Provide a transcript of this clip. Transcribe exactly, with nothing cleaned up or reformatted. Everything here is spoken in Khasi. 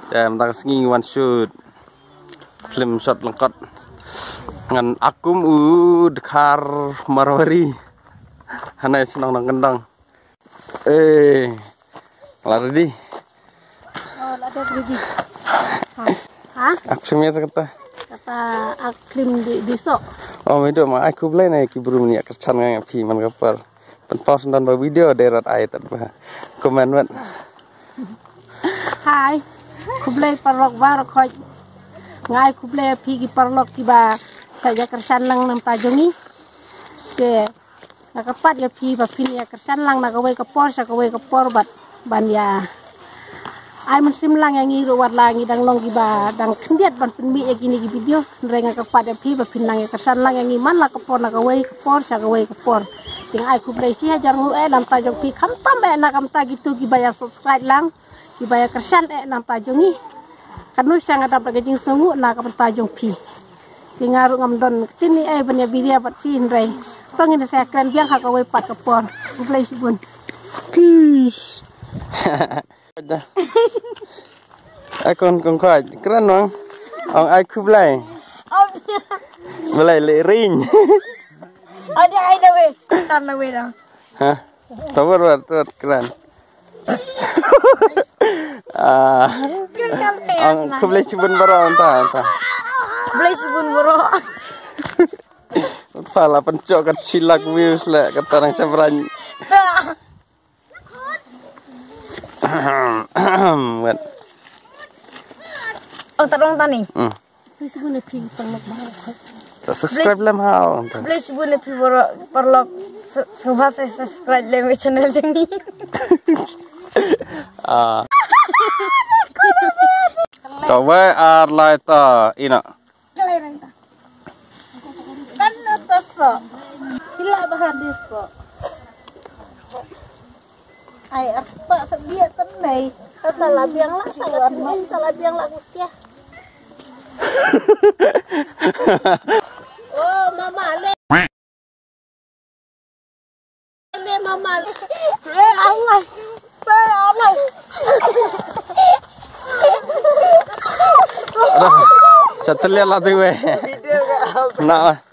Te mynta ka sngi ngi wan shoot film shot lyngkot ngan akum u dkhar Marwari. Hangne shnong Nongkyndong. Eh, la ready? Oh, la ready. Ha? Ha? Ak film ïa sa kata. Kata ak film di, di sok. Oh, mi do ma ai khublei na ki bru mynta ïa kyrshan nga ïa phi man ka por. Pynpaw sngewdon ba video dei rat ai tad ba. Comment mat. Hai. Khublei paralok baroh khoit. Nga ai khublei ïa phi ki paralok kiba sa ïa kyrshan lang na ka bynta jong ngi. Te nga kyrpad ïa phi ba phin ïa kyrshan lang na kawei ka por sha kawei ka por bad ban ïa ai mynsiem lang ïa ngi ruh wat la ngi dang long kiba dang khyndiat ban pynmih ïa kine ki video. Hynrei nga kyrpad ïa phi ba phin nang ïa kyrshan lang ïa ngi man la ka por na kawei ka por sha kawei ka por. Te nga ai khublei shi hajar nguh eh na ka bynta jong phi khamtam eh na ka bynta kito kiba ïa subscribe lang kiba ïa kyrshan eh na ka bynta jong ngi. Katno sha nga dap da ka jingsngewnguh na ka bynta jong phi. Te nga ruh ngam don ktien ei ban ïa biria bad phi hynrei to ngin sa kren biang ha kawei pat ka por. Khublei shibun. Peace. Ai kon kong khaj kren nong. Ong ai khublei. Blei le ring. Adi ai da we. Tan da we da. Ha? Tawar war tawar kren. Ah. Khublei shibun baroh anta anta. Khublei shibun baroh. Pala pynchok kat shilak views le kata nang chabran. Wet. Oh, tarong tani. Hmm. Please, guna phi paralok ba. Sa subscribe lem ha. Please, guna phi paralok. Sngewbha sa subscribe lem channel jong ngi. Ah. Kawei ar lai ta ina. Kan no toso. Pila bahan diso. Ai, arspa sa biak tan nei. Kata labiang lah, sa labiang, sa labiang lah kukia. Oh, mama le. Le mama le. Eh, Allah. Eh, Allah. Aduh, satelit lah tu weh. Nak.